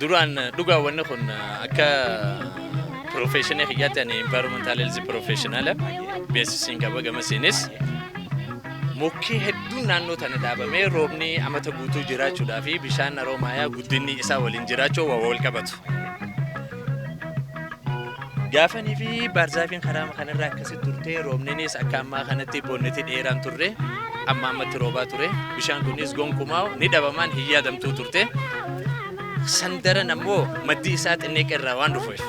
Duraan dhugaa wanni kun akka professionii kiyyaatti ani environmental health professional beeksisiin qaba gamasiinis mukkii hedduun naannoo tana dhaabamee roobni amata guutuu jiraachuudhaa fi bishaan Haroomayaa guddinni isaa waliin jiraachuu waa wal qabatu. Gaafanii fi baarzaafiin karaa kanarra akkasitti turte roobninis akka ammaa kanatti bonneti dheeraan turre amma ammatti roobaa ture bishaan kunis gonkumaa ni dhabamaan hin yaadamtuu turte. Sandaran ammoo maddi isaa xinniqqee irraa waan dhufeef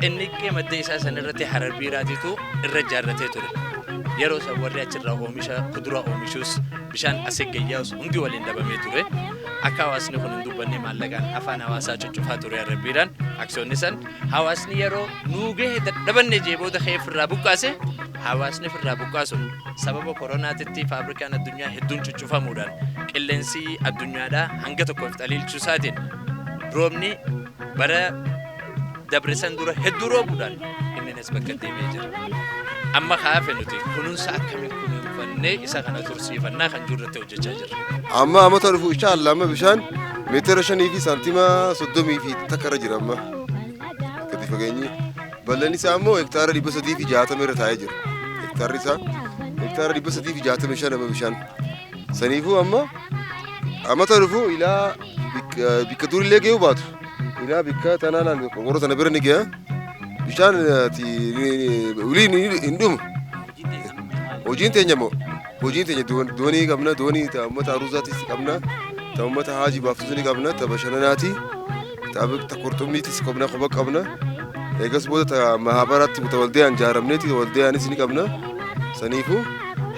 xinniqqee madda isaa sanarratti Harar Biiraatiitu irra ijaarratee ture. Yeroo san warri achirraa oomisha kuduraa oomishuus bishaan asii gayyaa'us hundi waliin dhabamee ture. Akka hawaasni kun hin dubbanne maallaqaan afaan hawaasaa cuccufaa ture Harar Biiraan aksiyoonni san hawaasni yeroo nuu gahe dadhabanne jee booda ka'ee ofirraa buqqaase hawaasni ofirraa buqqaasuun sababa koronaatitti faabrikaan addunyaa hedduun cuccufamuudhaan qilleensi addunyaadhaa hanga tokkoof xaliilchuu isaatiin roobni bara dabre san dura hedduu roobuudhaan inninis bakka deemee jira. Amma kaafe nuti kunuunsa akkamiin kunuunfannee isa kana tursiifannaa kan jiru irratti hojjechaa jirra. Amma amata dhufu inshallah amma bishaan meetira 5 fi saantima 30 fi takka irra jira amma gadi fageenyi. Bal'inni isaa immoo hektaara 360 irra taa'ee jira. Hektaarri isaa hektaara 365 amma bishaan. Saniifuu amma amata dhufu ilaa bikka durillee ga'uu baatu. Ilaa bikka tanaa laal qorqorroo tana bira ni ga'a. Bishaan wiliin hin dhumu. Hojiin teenya immoo hojiin teenya doonii qabna doonii ta uummata aruuzaatis qabna ta uummata haajii baaftus ni qabna ta bashannanaati ta qurxummiitis qabna qoba qabna. Eegas booda ta mahabaraatti ta waldayaan jaaramneeti waldayaanis ni qabna. Saniifuu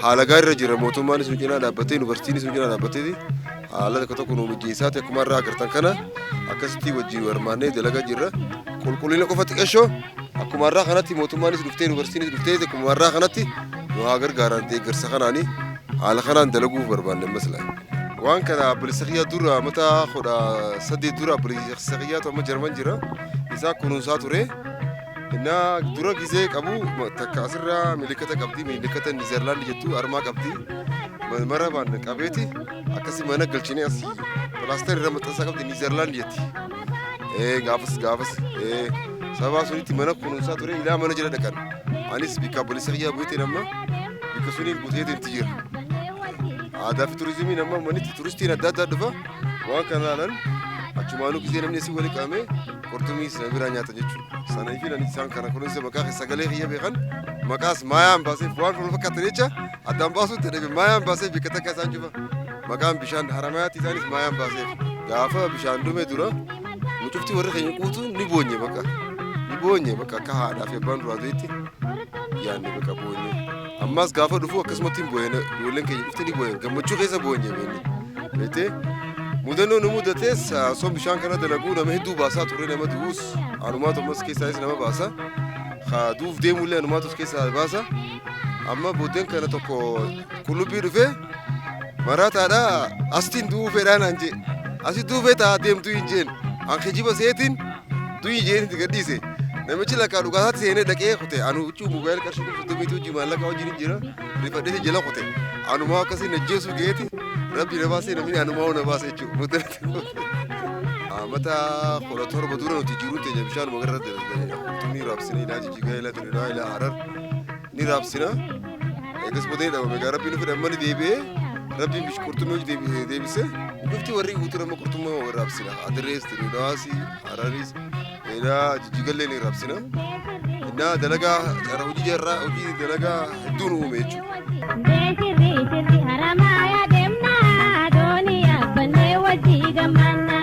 haala gaarii irra jira mootummaanis nu cinaa dhaabbatee yuunivarsiitiinis nu cinaa dhaabbatee haala tokko tokko nu mijeessaati akkuma irraa agartan kana akkasitti wajjin hirmaannee dalagaa jirra. Qulqullina qofa xiqqeeshoo akkuma irraa kanatti mootummaanis dhuftee yuunivarsiitiinis dhuftee akkuma irraa kanatti nu haa gargaaran deeggarsa kanaani haala kanaan dalaguuf barbaanne masla. Waan kana obboleessa kiyyaa dura mata 18 dura obboleessa kiyyaatu amma Jarman jira. Isaa kunuunsaa ture. Innaa dura gizee qabu takka asirraa milikata qabdi milikata Niizerlaand jettu armaa qabdi. Marabaan qabeeti akkasii mana galchinee asii pilaaster irra maxxansaa qabdi Niizerlaand jetti. Gaafas gaafas sababa sunitti mana kunuunsaa ture ilaa mana jala dhaqan. Anis bikka obboleessa kiyyaa bu'eetiin amma bikka suniin guuteetiin itti jira. Aadaa fi turizimiin amma manitti turistiin adda addaa dhufa waan kana ilaalan achumaanuu gisee namni asii wali qabame qurxummii sana biraa nyaatan jechuudha. Sana fi isaan kana kunuunsa maqaa sagalee kiyya beekan maqaas maayaan baaseef waan wal fakkaatan jecha addaan baasuun ta'e maayaan baaseef bikka takka isaan cufa maqaan bishaan Haramayaatti isaanis maayaan baaseef gaafa bishaan dhume dura nu cufti warri keenya guutuu ni boonye bakka ni boonye bakka akka haadhaa fi abbaan duraa du'etti yaanne bakka boonye. Ammas gaafa dhufu akkasumatti hin booyne ijoolleen keenya dhufte ni booyan gammachuu keessa boonye beekne. Beektee mudannoo nu mudatees osoo bishaan kana dalaguu nama hedduu baasaa ture nama du'uus anumaatu ammas keessaayis nama baasa. Duuf deemullee anumaatu keessaa baasa. Amma booddeen kana tokko qullubbii dhufee maraataadha astiin du'uu fedhaa naan jee. Asi du'uu feetaa deemtuu hin jeen. An kijiba seetiin du'i jeen itti gadhiise. Namichi lakkaa dhugaasaatti seenee dhaqee kute anu huccuu moobaayil qarshii 30,000 hojii maallaqa wajjin hin jira rifadheeti jala kute. Anumaa akkasii najjeesuu geeti rabbi na baasee namni anumaa na baase jechuudha. Mata 17 dura nuti jiruun teenya bishaan magarra qurxummii raabsina ilaa Jijjigaa ilaa Dirrinaa ilaa Harar ni raabsina. Eegas booda ni dhabame egaa rabbi nu fedhe amma ni deebi'ee rabbiin qurxummii hojii deebise dhufti warri guutuu nama qurxummii raabsina. Adirrees, Dirrinaas, Hararis, ilaa Jijjigallee ni raabsina. Innaa dalagaa carraa hojii jarraa hojii dalagaa hedduun uume jechuudha. Beesirri sirri Haramayaa deemnaa doonii yaabbannee wajjii gammannaa.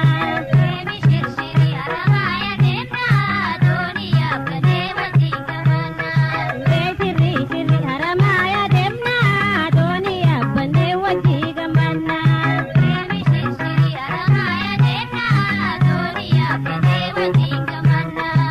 Deemi shirshiri Haramayaa deemnaa doonii yaabbannee wajjii gammannaa. Beesirri sirri Haramayaa deemnaa doonii yaabbannee wajjii gammannaa. Deemi shirshiri Haramayaa deemnaa doonii yaabbannee wajjii gammannaa.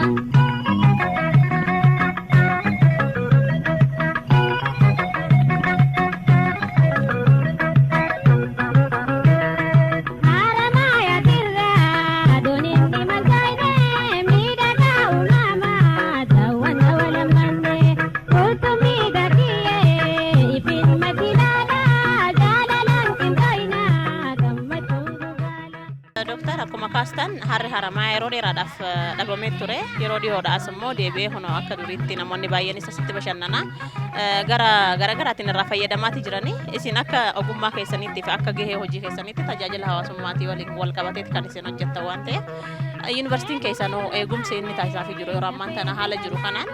Dooktar, akkuma kaastan harri Haramayaa yeroo dheeraadhaaf dhabamee ture. Yeroo dhiyoodhaas immoo deebi'ee kunoo akka duriitti namoonni baay'eenis asitti bashannanaa gara garaagaraatiin irraa fayyadamaati jirani. Isin akka ogummaa keessaniitti fi akka gahee hojii keessaniitti tajaajila hawaasummaatii waliin wal qabateeti kan isin hojjettan waan ta'eef, yuunivarsiitiin keessanoo eegumsi inni taasisaafii jiru yeroo ammaan tana haala jiru kanaan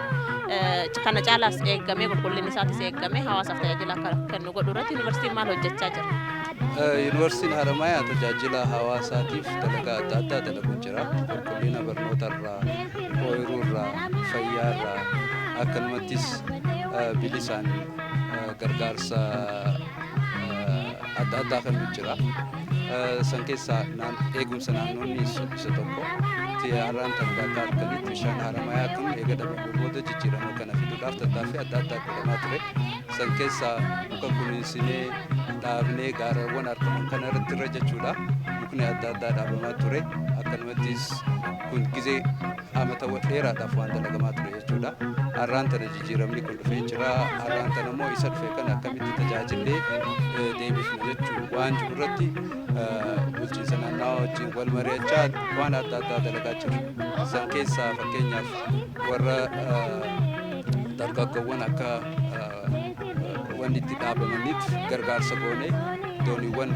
kana caalaas eeggamee, qulqullinni isaatis eeggamee hawaasaaf tajaajila akka kennu godhu irratti yuunivarsiitiin maal hojjechaa jira? Yuunivarsiitiin Haramayaa tajaajila hawaasaatiif dalagaa adda addaa dalagu jira. Qulqullina barnootarraa, ooyiruurraa, fayyaarraa, akkanumattis bilisaan gargaarsa adda addaa kennu jira. San keessaa eegumsa naannoonni isa tokko. Har'aan tan akka arganitti bishaan Haramayaa kun eega dhabamee booda jijjiirama kana fiduudhaaf tattaaffii adda addaa godhamaa ture. San keessaa muka kunuunsinee dhaabnee gaarawwan argaman kana irratti irra jechuudha. Mukni adda addaa dhaabamaa ture. Akkanumattis kun gizee amata dheeraadhaaf waan dalagamaa ture jechuudha. Har'aan tana jijjiiramni kun dhufee jira. Har'aan tana immoo isa dhufe kana akkamitti tajaajillee deebifnu jechuu waan jiru irratti bulchiinsa naannawaa wajjin wal mari'achaa waan adda addaa dalagaa jiru. San keessaa fakkeenyaaf warra dargaggoowwan akka wanni itti dhaabamaniif gargaarsa goonee, dooniiwwan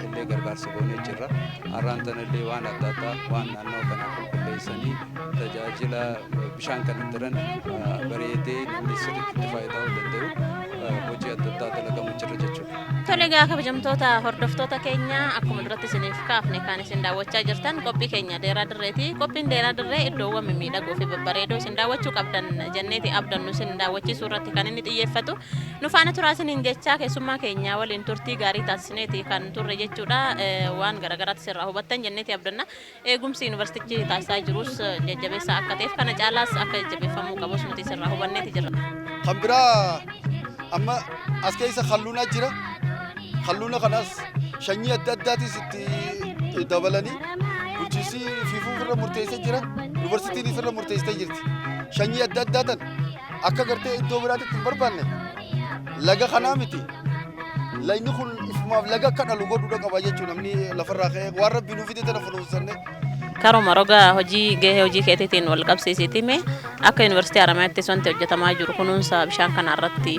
illee gargaarsa goonee jirra. Har'aan tana illee waan adda addaa waan naannoo kana qulqulleessanii tajaajila bishaan kana daran bareedee namni sirriitti itti fayyadamuu danda'u hojii adda addaa dalagamu jira jechuudha. Tole egaa, kabajamtoota hordoftoota keenya, akkuma duratti isiniif kaafne kan isin daawwachaa jirtan qophii keenya Deeraa Dirreeti. Qophiin Deeraa Dirree iddoowwan mimmiidhagoo fi babbareedoo isin daawwachuu qabdan jenneeti abdannu isin daawwachiisuu irratti kan inni xiyyeeffatu. Nu faana turaa isiniin jechaa, keessummaa keenya waliin turtii gaarii taasisneeti kan turre jechuudha. Waan garaagaraatti sirraa hubattan jenneeti abdanna. Eegumsi yuunivarsiitichi taasisaa jirus jajjabeessaa akka ta'eef, kana caalaas akka jajjabeeffamuu qabus nuti sirraa hubanneeti jirra. Kan biraa amma as keessa kalluunaa jira. Kalluuna kanas sanyii adda addaatis itti dabalanii bulchiinsi fiifuu ofirra murteessee jira. Yuunivarsiitiin ofirra murteessitee jirti. Sanyii adda addaa tan akka gartee iddoo biraatti hin barbaanne, laga kanaa miti. Lagni kun ifumaaf laga akka dhalu godhuudha qaba jechuun namni lafarraa ka'ee waan Rabbi nuu fide tana kunuunsanne. Karuma roga hojii gahee hojii keetiitiin wal qabsiisiiti, mee akka yuunivarsiitii Haramayaattis wanti hojjetamaa jiru kunuunsa bishaan kanaa irratti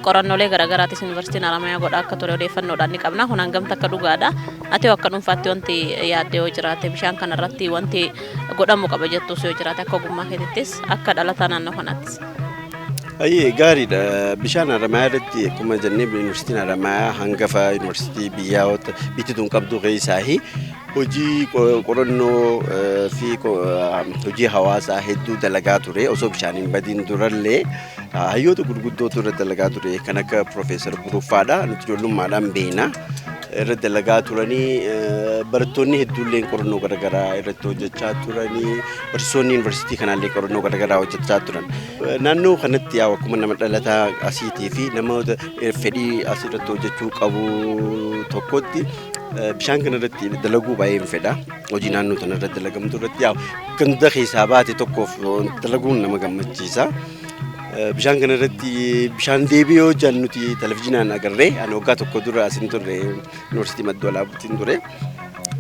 qorannoolee garaagaraatis yuunivarsiitiin Haramayaa godhaa akka ture odeeffannoodhaan ni qabna. Kun hangamta akka dhugaadha? Ati akka dhuunfaatti wanti yaadde yoo jiraate, bishaan kana irratti wanti godhamuu qaba jettus yoo jiraate, akka ogummaa keetittis akka dhalataa naannoo kanaattis. Ayyee, gaariidha. Bishaan Haramayaa irratti akkuma jennee, yuunivarsiitiin Haramayaa hangafa yuunivarsiitii biyyaa biyyi tun qabdu keessaahi hojii qorannoo fi hojii hawaasaa hedduu dalagaa ture. Osoo bishaan hin badiin durallee hayyoota gurguddootu irra dalagaa ture, kan akka Piroofeesar Buruffaadha. Nuti ijoollummaadhaan beena. Irra dalagaa turanii, barattoonni hedduullee qorannoo garaagaraa irratti hojjechaa turanii, barsiisonni yuunivarsiitii kanaallee qorannoo garaagaraa hojjechaa turan. Naannoo kanatti yaa akkuma nama dhalataa asiitii fi namoota fedhii asirratti hojjechuu qabu tokkotti bishaan kana irratti dalaguu baay'een fedha. Hojii naannoo kana irratti dalagamtu irratti yaa ganda keessaa baate tokkoof dalaguun nama gammachiisa. Bishaan kana irratti bishaan deebi'ee hojjan nuti televizyiinaan agarree, ani waggaa tokko dura asin turre, yuunivarsiitii Madda Walaabuutiin ture.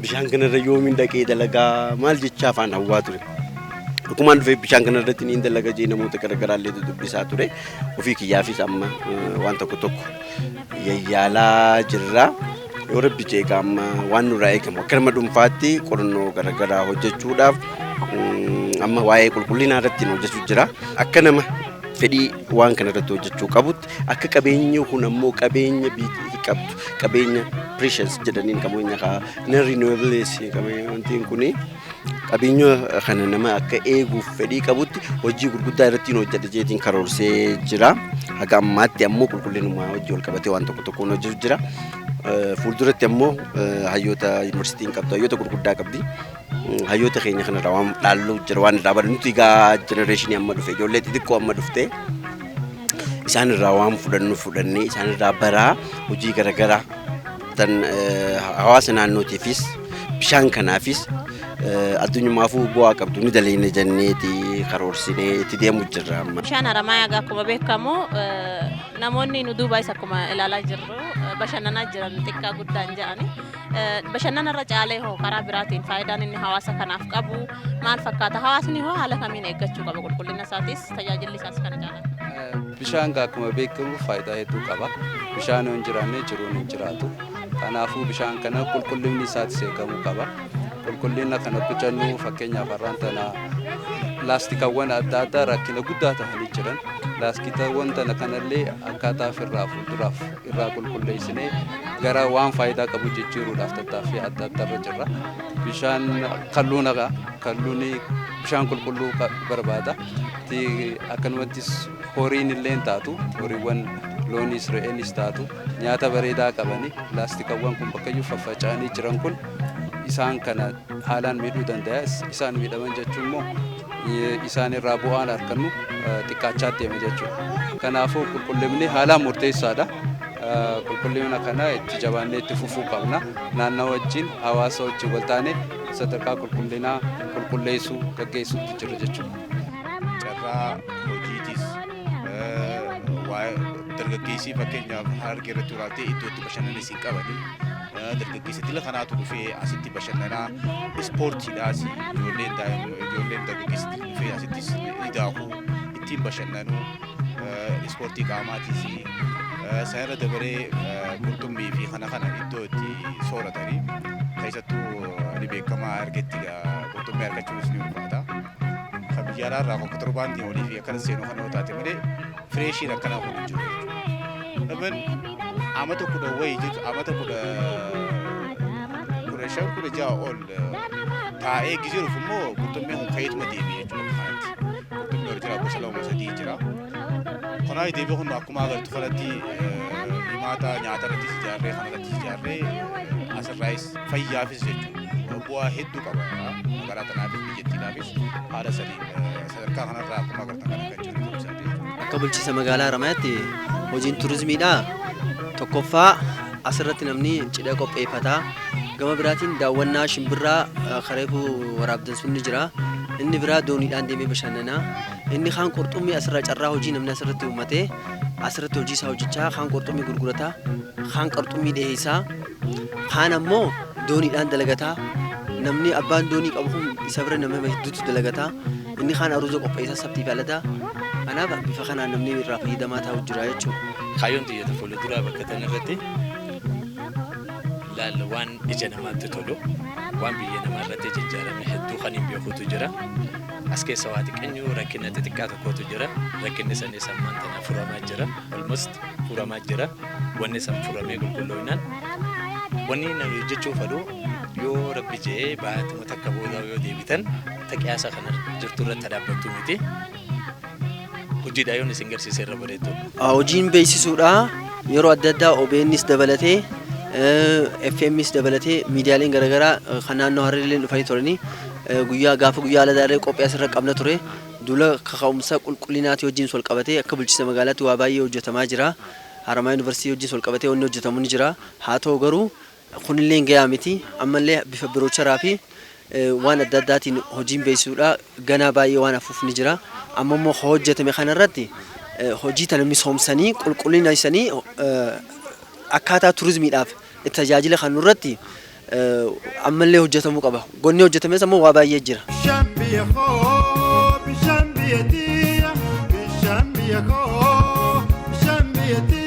Bishaan kana irra yoomiin dhaqee dalagaa maal jechaa afaan hawwaa ture. Dhugumaan dhufee bishaan kana irratti niin dalaga jee namoota garaagaraa illee dudubbisaa ture. Ofii kiyyaafis amma waan tokko tokko yayyaalaa jirra. Yoo Rabbi jeeqa, amma waan nurraa eegamu akka nama dhuunfaatti qorannoo garaagaraa hojjechuudhaaf amma waa'ee qulqullinaa irratti hojjechuu jira. Akka nama fedhii waan kana irratti hojjechuu qabutti, akka qabeenyi kun ammoo qabeenya biyyi qabdu, qabeenya precious jedhaniin, qabeenya non renewable wantiin kuni, qabeenya kana nama akka eeguuf fedhii qabutti hojii gurguddaa irratti hojjedha jeetiin karoorsee jira. Haga ammaatti ammoo qulqullinuma hojii wal qabatee waan tokko tokkoon hojjetu jira. Fuulduratti ammoo hayyoota yuunivarsiitiin qabdu, hayyoota gurguddaa qabdi. Hayyoota keenya kanarraa waan dhaallu jira, waan irraa barannu. Nuti egaa generation amma dhufe, ijoollee xixiqqoo amma dhufte, isaan irraa waan fudhannu fudhannee, isaan irraa baraa hojii garaagaraa tan hawaasa naannootiifis bishaan kanaafis addunyumaafuu bu'aa qabdu ni daleena jenneeti karoorsinee itti deemu jirra amma. Bishaan Haramayaa egaa akkuma beekamu namoonni nu duuba isa akkuma ilaalaa jirru bashannanaa jiran, xiqqaa guddaan jedhani. Bashannana irra caalee hoo karaa biraatiin faayidaan inni hawaasa kanaaf qabu maal fakkaata? Hawaasni hoo haala kamiin eeggachuu qaba qulqullina isaatis tajaajilli isaas kana caalaa? Bishaan akkuma beekamu faayidaa hedduu qaba. Bishaan yoo hin jiraanne jiruun hin jiraatu. Kanaafuu bishaan kana qulqullinni isaatis eegamuu qaba. Qulqullina kana jennu fakkeenyaaf har'aan tana laastikawwan adda addaa rakkina guddaa ta'anii jiran. Laastikawwan tana kanallee akkaataa ofirraa fuulduraaf irraa qulqulleessinee gara waan faayidaa qabu jijjiiruudhaaf tattaaffii adda addaa irra jirra. Bishaan kalluun kalluun bishaan qulqulluu barbaada. Akkanumattis horiin illee taatu horiiwwan loonis re'eenis taatu nyaata bareedaa qabanii laastikawwan kun bakkayyuu faffaca'anii jiran kun isaan kana haalaan miidhuu danda'a. Isaan miidhaman jechuun immoo isaan irraa bu'aan argannu xiqqaachaa deema jechuudha. Kanaafuu qulqullinni haalaan murteessaadha. Qulqullina kana itti jabaannee itti fufuu qabna. Naannoo wajjin hawaasa wajjin wal taane sadarkaa qulqullinaa qulqulleessuu gaggeessuutti jirra jechuudha. Carraa hojiitis dargaggeessi fakkeenyaaf Harargee irratti waraabtee iddoo itti bashannanis hin qabani. Dargaggeessi dila kanaatu dhufee asitti bashannanaa, ispoortiidhaas ijoolleen dargaggeessi dhufee asittis ni daakuu, ittiin bashannanuu, ispoortii qaamaatis sanarra dabaree qurxummii fi kana kana iddoo itti sooratanii keessattuu ni beekamaa Harargeetti qurxummii argachuunis ni ulfaata. Kan biyya alaarraa kontirbaandii olii fi akkana seenuu kana yoo taate malee fireeshiin akkanaa kun hin jiru jechuudha. Even amata 10 wayii jechuudha, amata 15 16 ol taa'ee gizeeruuf immoo qurxummiin kun ka'eetuma deebi'e jechuudha kanatti. Qurxummii ol jira, gosa lama sadii jira. Kanaaf deebi'ee kun akkuma agartu kanatti himaata nyaata irrattis ijaarree kana irrattis ijaarree asirraayis fayyaafis jechuudha. Bu'aa hedduu qaba magaalaa tanaafis biyyattiidhaafis haala sadiin sadarkaa kanarraa akkuma agartan kana kan jiru ta'uu isaati jechuudha. Akka bulchiinsa magaalaa Haramayaatti hojiin turizimiidha. Tokkoffaa asirratti namni cidha qopheeffataa. Gama biraatiin daawwannaa shimbirraa kareefu waraabdan sun ni jira. Inni biraa dooniidhaan deemee bashannanaa. Inni kaan qurxummii asirraa carraa hojii namni asirratti uummatee asirratti hojii isaa hojjechaa, kaan qurxummii gurgurataa, kaan qurxummii dhiyeessaa, kaan ammoo dooniidhaan dalagataa. Namni abbaan doonii qabu kun isa bira nama hedduutu dalagataa. Inni kaan aruuza qopheessaa sabtii fi alataa. Kanaaf bifa kanaan namni irraa fayyadamaa ta'u jira jechuudha. Kaayyoon xiyyeeta fuulduraa bakka tan irratti laalla waan ija namaatti tolu, waan biyya namaa irratti jijjiirame hedduu kan hin beekutu jira. As keessa waa xiqqeenyu rakkina xixiqqaa tokkotu jira. Rakkinni sanis ammaan tana furamaa jira. Almost furamaa jira. Wanni san furamee qulqulloominaan wanni namni hojjechuu fedhu yoo rabbi je'ee baatuma takka booda yoo deebitan taqiyaasa kana jirtu irratti dhaabbattu miti. Hojiidhaa yoon isin garsiise irra bareedu. Hojiin beeksisuudha yeroo adda addaa OBNs dabalatee, FMs dabalatee, miidiyaaleen garaagaraa kan naannoo Hararee dhufanii turanii guyyaa gaafa guyyaa aladaalee qophii asirra qabna ture. Duula kaka'umsa qulqullinaatii wajjin wal qabatee akka bulchiinsa magaalaatti waa baay'ee hojjetamaa jira. Haramaa Yuunivarsiitii wajjin wal qabatee wanni hojjetamu ni jira. Haa ta'u garuu kunillee gahaa miti. Ammallee bifa biroocharaa fi waan adda addaatiin hojiin beeksisuudha ganaa baay'ee waan hafuuf ni jira. Amma immoo hojjetame kanarratti hojii tana misoomsanii qulqullina isanii akkaataa turizimiidhaaf tajaajila kan nurratti ammallee hojjetamuu qaba. Gonni hojjetames ammoo waa baay'ee jira. Bishaan biyya koo, bishaan biyya tiyya, bishaan biyya koo, bishaan biyya tiyya.